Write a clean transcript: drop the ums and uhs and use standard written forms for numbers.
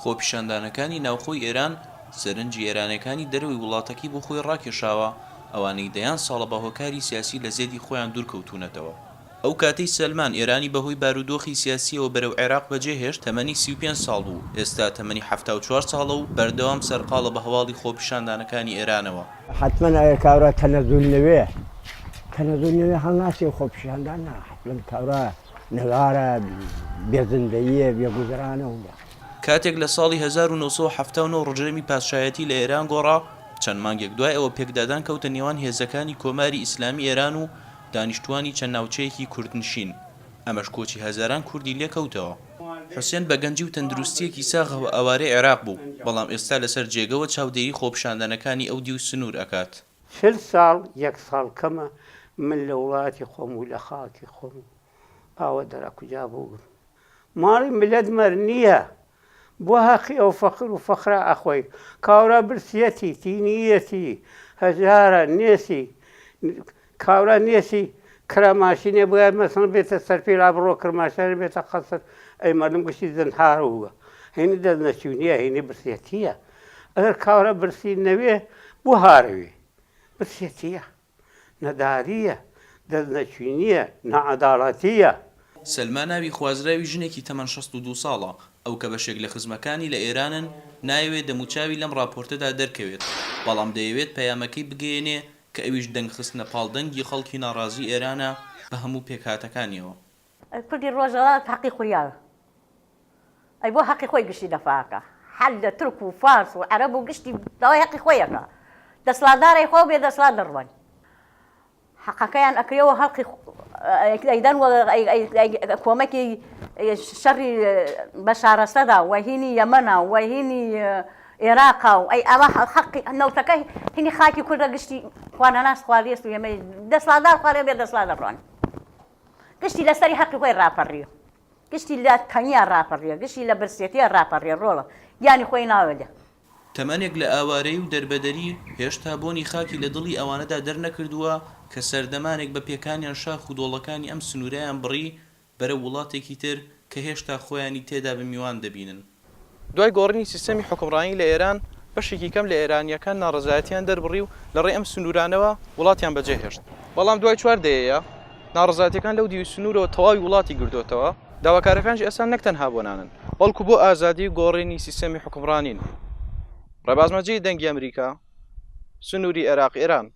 خۆپیشاندانەکانی ناوخۆی ئێران سەرنجی ئێرانیەکانی دەرەوەی وڵاتەکەی بۆ خۆی ڕاکێشاوە، ئەوانەی دەیان ساڵە بە هۆکاری سیاسی لە زێدی خۆیان دوورکەوتوونەتەوە. ئەو کاتەی سەلمان ئێرانی بەهۆی بارودۆخی سیاسییەوە بەرەو عێراق بەجێهێشت، تەمەنی 35 ساڵ بوو، ئێستا تەمەنی 74 ساڵە و بەردەوام سەرقاڵە بە هەواڵی خۆپیشاندانەکانی ئێرانەوە. حەتمەن ئەگەر کابرا تەنەزول نەوێ، تەنەزول نەوێ هەڵناسێ و خۆپیشاندان نا، حەتمەن کابرا نەدارە، بێ زندەییە، بێ گوزەرانە و. کاتێک لە ساڵی 1979 ڕژێمی پادشایەتی لە ئێران گۆڕا، چەند مانگێک دوای ئەوە پێکدادان کەوتە نێوان هێزەکانی کۆماری ئیسلامی ئێران و دانیشتووانی چەند ناوچەیەکی کوردنشین، ئەمەش کۆچی هەزاران کوردی لێکەوتەوە. حوسێن بە گەنجی و تەندروستییەکی ساغەوە ئاوارەی عێراق بوو، بەڵام ئێستا لەسەر جێگەوە چاودێری خۆپیشاندانەکانی ئەو دیو سنوور ئەکات. 40 ساڵ یەک ساڵ کەمە من لە وڵاتی خۆم و لە خاکی خۆم و ئاوە دەرا کوجا بووگم ماڵی ملت مەر نییە بۆ هەقی ئەو فەقر و فەقرا ئەخۆی کاورا برسیەتی تینیەتی هەژارە نێسی کاورا نێسی کرماشینێ بۆیان مەسەڵ بێتە سەرپێلا بڕۆ کرماشانێ بێتە قەسر ئەی مەردم گشتی زنهار بووە هینی دەست نەچوونیە هینی برسیەتیە ئەگەر کاورا برسی نەوێ بۆ هارەوێ برسیەتیە نەدارییە، دەستنەچوینییە، ناعەداڵەتییە. سەلما ناوی خوازراوی ژنێکی تەمەن 62 ساڵە، ئەو کە بەشێک لە خزمەکانی لە ئێرانن، نایەوێت دەموچاوی لەم ڕاپۆرتەدا دەرکەوێت، بەڵام دەیەوێت پەیامەکەی بگەیەنێ کە ئەویش دەنگ خستنە پاڵ دەنگی خەڵکی ناڕازی ئێرانە بە هەموو پێکهاتەکانیەوە. کوردی ڕۆژهەڵات حەقی خوریاوە ئەی بۆ حەقی خۆی گشتی دەفاع ئەکا حەل لە تورک و فارس و عەرەب و گشتی داوای حەقی خۆی ئەکا دەسڵاتدار ئەیخوا و بێ دەسڵات دەڕوان حەقەکەیان ئەکرێەوە هەڵقی ئەیدەن کۆمەکی شەڕی بەشارەسەدا و هینی یەمەنا و هینی ئێراقا و ئەی ئەوە حەقی نەوتەکە هینی خاکی کوردە گشتی خوانەناس خواردێست و ئێمەی دەسڵاتدار خوارێ بێ دەسڵات دەڕوان گشتی لەسەری حەقی خۆی ڕاپەڕیوە گشتی لە تەنیا ڕاپەڕیە گشتی لە برسێتیە ڕاپەڕیە ڕۆڵە گیانی خۆی ناوە لە. تەمەنێک لە ئاوارەیی و دەربەدەری، هێشتا بۆنی خاکی لە دڵی ئەوانەدا دەرنەکردووە کە سەردەمانێک بە پێکانیان شاخ و دۆڵەکانی ئەم سنوورەیان بڕی بەرەو وڵاتێکی تر کە هێشتا خۆیانی تێدا بە میوان دەبینن. دوای گۆڕینی سیستەمی حوکمڕانی لە ئێران، بەشێکی کەم لە ئێرانییەکان ناڕەزایەتییان دەربڕی و لە ڕێی ئەم سنوورانەوە وڵاتیان بەجێهێشت. بەڵام دوای چوار دەیەیە، ناڕەزایەتییەکان لەو دیوی سنوورەوە تەواوی وڵاتی گرتۆتەوە، داواکارییەکانیش ئێستا نەک تەنها بۆ نانن، بەڵکو بۆ ئازادی و گۆڕینی سیستەمی حوکمڕانین. ڕێباز مەجید، دەنگی ئەمریکا، سنووری ئێراق-ئێران.